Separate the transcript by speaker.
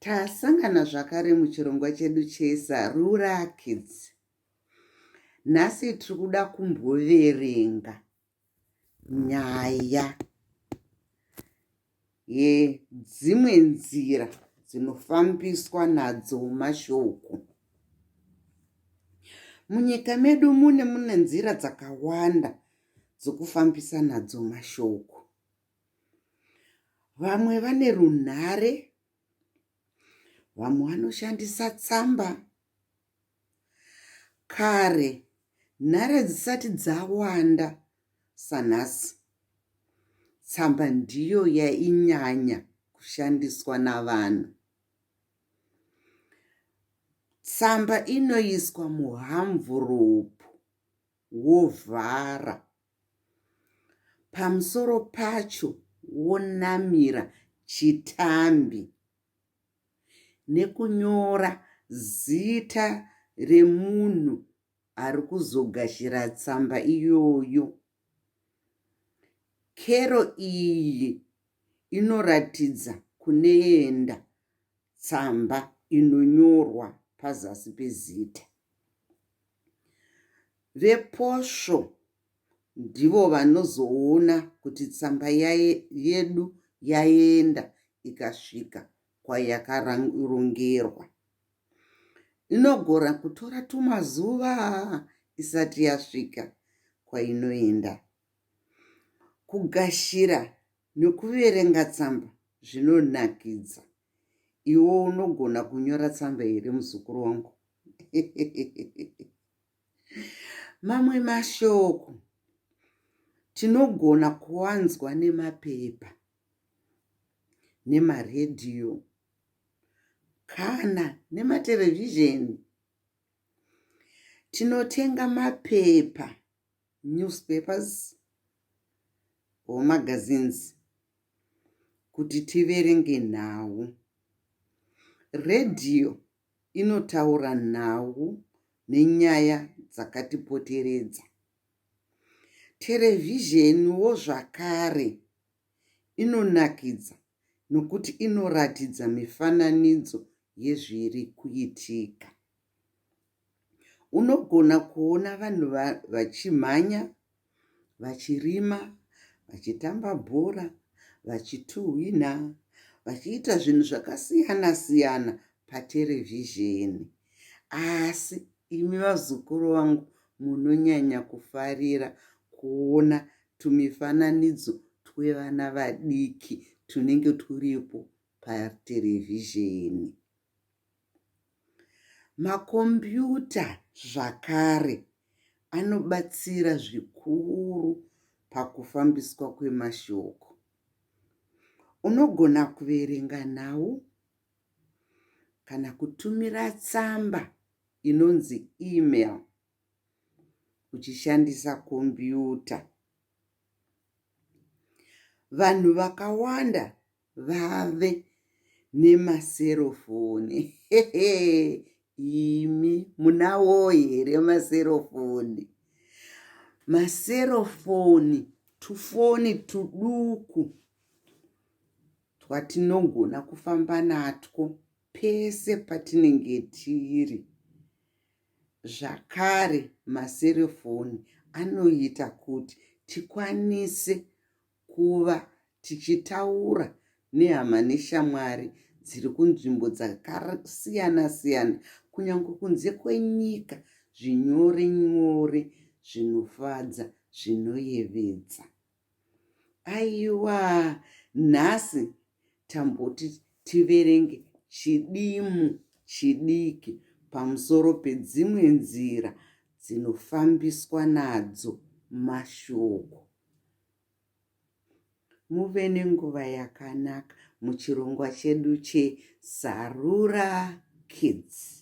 Speaker 1: Tasangana zvakare muchirongwa chedu cheSarura Kids. Nhasi tiri kuda kumboverenga nyaya yedzimwe nzira dzinofambiswa nadzo mashoko. Munyika medu mune mune nzira dzakawanda dzokufambisa nadzo mashoko. Vamwe vane runhare, vamwe vanoshandisa tsamba. Kare nhare dzisati dzawanda sanhasi, tsamba ndiyo yainyanya kushandiswa navanhu. Tsamba inoiswa muhamvuropu wovhara. Pamusoro pacho wonamira chitambi nekunyora zita remunhu ari kuzogashira tsamba iyoyo. Kero iyi inoratidza kunoenda tsamba inonyorwa pazasi pezita. Veposvo ndivo vanozoona kuti tsamba yedu yaenda ikasvika kwayakarongerwa. Inogona kutora tumazuva isati yasvika kwainoenda. Kugashira nekuverenga tsamba zvinonakidza. Iwe unogona kunyora tsamba here muzukuru wangu? Mamwe mashoko tinogona kuwanzwa nemapepa, nemaredhiyo kana nematerevhizheni. Tinotenga mapepa, newspapers or magazines kuti tiverenge nhau. Redhiyo inotaura nhau nenyaya dzakatipoteredza. Terevhizheniwo zvakare inonakidza nokuti inoratidza mifananidzo yezviri kuitika. Unogona kuona vanhu vachimhanya, vachirima, vachitamba bhora, vachituhwina, vachiita zvinhu zvakasiyana siyana paterevhizheni. Asi imi vazukuru vangu munonyanya kufarira kuona tumifananidzo twevana vadiki tunenge turipo paterevhizheni. Makombiyuta zvakare anobatsira zvikuru pakufambiswa kwemashoko. Unogona kuverenga nhau kana kutumira tsamba inonzi email uchishandisa kombiyuta. Vanhu vakawanda vave nemaserofoni. Imi munawo here maserofoni? Maserofoni tufoni tuduku twatinogona kufamba natwo pese patinenge tiri. Zvakare maserofoni anoita kuti tikwanise kuva tichitaura nehama neshamwari dziri kunzvimbo dzakasiyana-siyana kunyange kunze kwenyika zvinyore nyore zvinofadza zvinoyevedza. Aiwa nhasi tamboti tiverenge chidimu chidiki pamusoro pedzimwe nzira dzinofambiswa nadzo mashoko. Muve nenguva yakanaka muchirongwa chedu cheSarura Kids.